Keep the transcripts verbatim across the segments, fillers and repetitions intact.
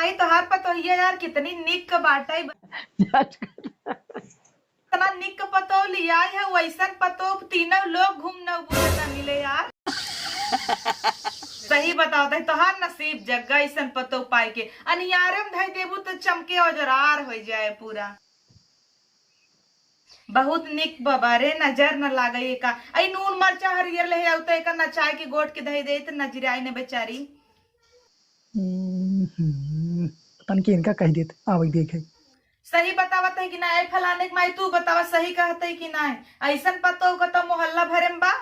नहीं, तोहार पतोहिया यार कितनी निक बाटे। इतना निक पतोह लियाई है, वैसन पतोह तीनों लोग घूम न बुझे न मिले यार। सही बताओ, तही तोहार नसीब जग्गा ऐसन पतोह पाए के। अनियारे में धई देबू तो चमके औजरार हो जाए पूरा। बहुत निक बाबा रे, नजर न लागे एका। आई नून मरचा हरियर ले आऊ तो एका नचाए के गोट के धई दे तो नजराई न बेचारी। हम्म, तनके इनका कह देत, आवई देखे। सही बतावत है कि ना? ए फलाने के माई, तू बतावा, सही कहत है कि ना? ऐसन पतोह का तो मोहल्ला भरे में बा।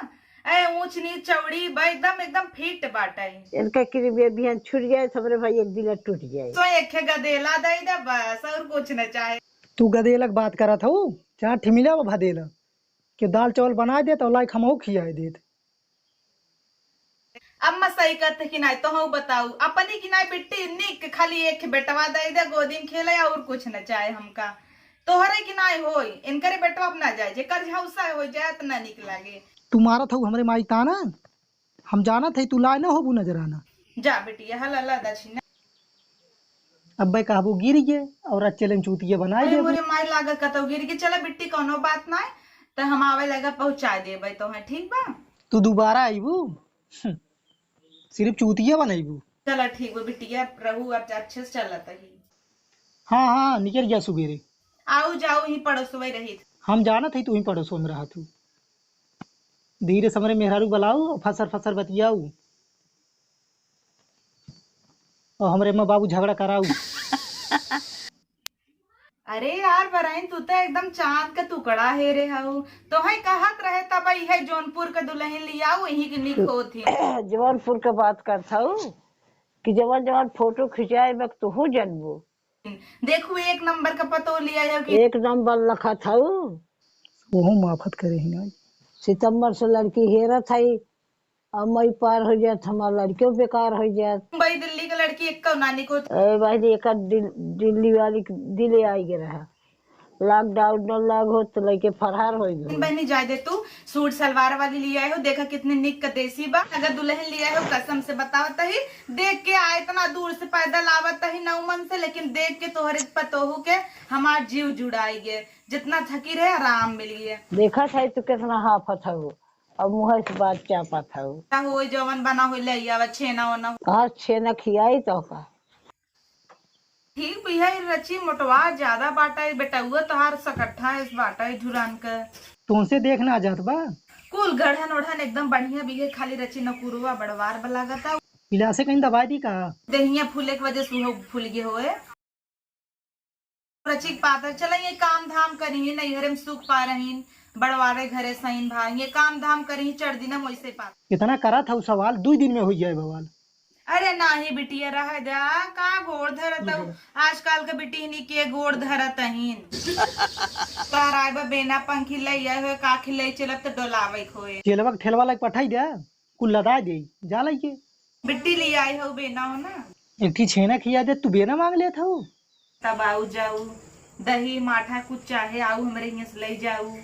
ए ऊंच नीच चौड़ी बा, एकदम, एकदम फिट बाटे। इनका किरी बे बिहान छूट जाए, सबरे भाई एक दिन टूट जाए। तो एक गदेला दे दे बस, और कुछ न चाहे। तू गदेलक बात करत हऊ, चार ठे मिला वो भदेला। के दाल चावल बनाए देत और लाइक हमहू खियाए देत। अम्मा सही कहते कि नाई, तोहू बताऊ, अपनी कि नाई बिट्टी निक खाली एक बेटवा दे दे, गोदी में खेले और कुछ न चाहे हमका। तोहरे कि नाई होई, इनकरे बेटवा अपना जाए, जेकर झौसा हो जाए त ना निक लागे। तू मारत हऊ हमरे माई ताना, हम जानत है तू लाए न होबू नजराना। जा बिटिया, हला ला दक्षिणा। अब्बे कहबो गिर गे और अच्छे लेन चूतिया बनाए अरे देबो। मोरे माई लागत कतौ गिर गे। चला बिट्टी, कौनो बात नाय, त हम आवे लगा पहुँचाए देबे तोहे, ठीक बा? तू दोबारा आईबू, हम्म, सिर्फ चूतिया बनैबू। चला ठीक बा बिटिया, रहू अब अच्छे से चलत ही। हाँ, हाँ, निकल गया सुबेरे। आऊ जाऊ ही पड़ोसवे रही। हम जानत ही तू ही पड़ोसवे में रहत हू। धीरे से हमरे मेहरारू बुलाऊ, फसर फसर बतियाऊ। और हमरे माँ बाबू झगड़ा कराऊ। अरे यार बरइन, तू तो एकदम चांद का टुकड़ा है रे हऊ। तोहे कहत रहे तब इहे जौनपुर के दुल्हन लियाऊ, यही के निक होत ही। जौनपुर के बात करत हऊ कि जवन जवन फोटो खिंचाए बक तू हो जनबू। देखू एक नंबर का पतो लिया है कि एक नंबर लखत हऊ। ओहू माफत करे ही ना। सितंबर से लड़की हेरत हई। अब मई पार हो जात, हमार लड़कियों बेकार हो जात। मुंबई दिल्ली के लड़की एक कौ नानी को। ए बहनी, एक दिल-, दिल्ली वाली के दिले आई गे रहा। लॉकडाउन न लाग होत तो लइके फरार हो गए। बहनी जाए दे तू, सूट सलवार वाली ले आए हो, देखा कितनी निक का देसी बा। अगर दुल्हन ले आए हो, कसम से बतावत ही, देख के आए इतना दूर से पैदल आवत ही नौ मन से, लेकिन देख के तोहरे पतोहू के हमार जीव जुड़ाई गे। जितना थकी रहे आराम मिली है। देखत है तू कितना हाफत हो। अब मुँह से बात चापत हऊ। का होई जवन बना होई ले आवा, छेना ओना। कहाँ छेना खियाई तो का? ठीक बिया, ई रची मोटवा ज्यादा बाटा, ई बेटउआ तोहार सकट्ठा इस बाटा, ई झुरान के। तुमसे देख ना जात बा। कुल गढ़न ओढ़न एकदम बढ़िया बिया, खाली रची नकुरवा बड़वार बा लागता। इलासे कहीं दवाई दी का? देहिया फूले के वजह से उहो फूल गए होए। रचिक पातर चला, ये काम धाम करी, नैहरे में सुख पा रहीन, बड़वारे घरे सहीन भा, ये काम धाम करी, चढ़ दिना मोइसे पात। इतना करत हऊ सवाल, दुई दिन में हो जाए बवाल। अरे नाही बिटिया, रह जा, का गोड़ धरत हऊ? आजकल के बिटिहनी के गोड़ धरत हीन। तोहर आए बा बेना पंखी लई आए होए, का खिलई चलब त डोलावे होए। चेलवा के ठेलवा लाइक पठाई दे। कुल लदाय देई, जा लइके। बिट्टी ले आई हो बेना हो ना। एक ठी छेना खिया दे, तू बेना मांग लेत हऊ। तब आऊ जाऊ, दही माठा कुछ चाहे आऊ हमरे हियां से लई जाऊ।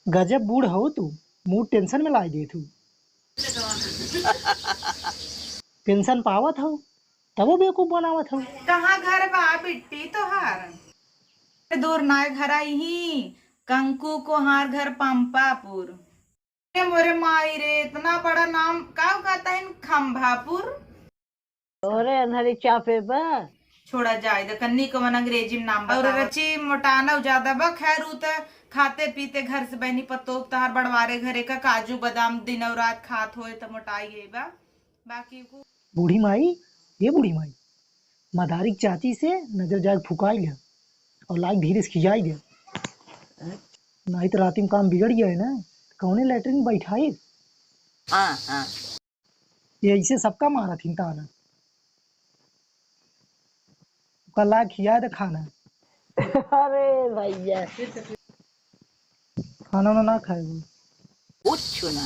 गजब बूढ़ हऊ तू, मूड टेंशन में लाई देत हऊ। पेंशन पावत हऊ, तबो बेवकूफ बनावत हऊ। कहाँ घर बा बिट्टी तोहार? दूर नाय घर आई ही, कंकू कोहार घर पंपापुर। ए मोरे माई रे, इतना बड़ा नाम का कहता है खंभापुर? तोहरे अन्हरी चापे बा। छोड़ा जाए द, कन्नी कवन अंग्रेजी में नाम और बतावा। रची मोटाना ज्यादा बा, खैर उ त खाते पीते घर से बहनी पतोह तहार बड़वारे घरे का काजू बादाम दिनौ रात खात होए त मोटाई गई बा। बाकी को बूढ़ी माई, ये बूढ़ी माई, मदारी के चाची से नजर जाग फुकाई ले और लाग धीरे से खियाई दे, नहीं तो राती में काम बिगड़ गया है ना, कौने लेटरिन बैठाई? हाँ, हाँ। ये ऐसे सबका मारा थी ताना। ओका लाग खिया दे खाना। अरे भैया। खाना ना, ना खाएगो। कुछ ना।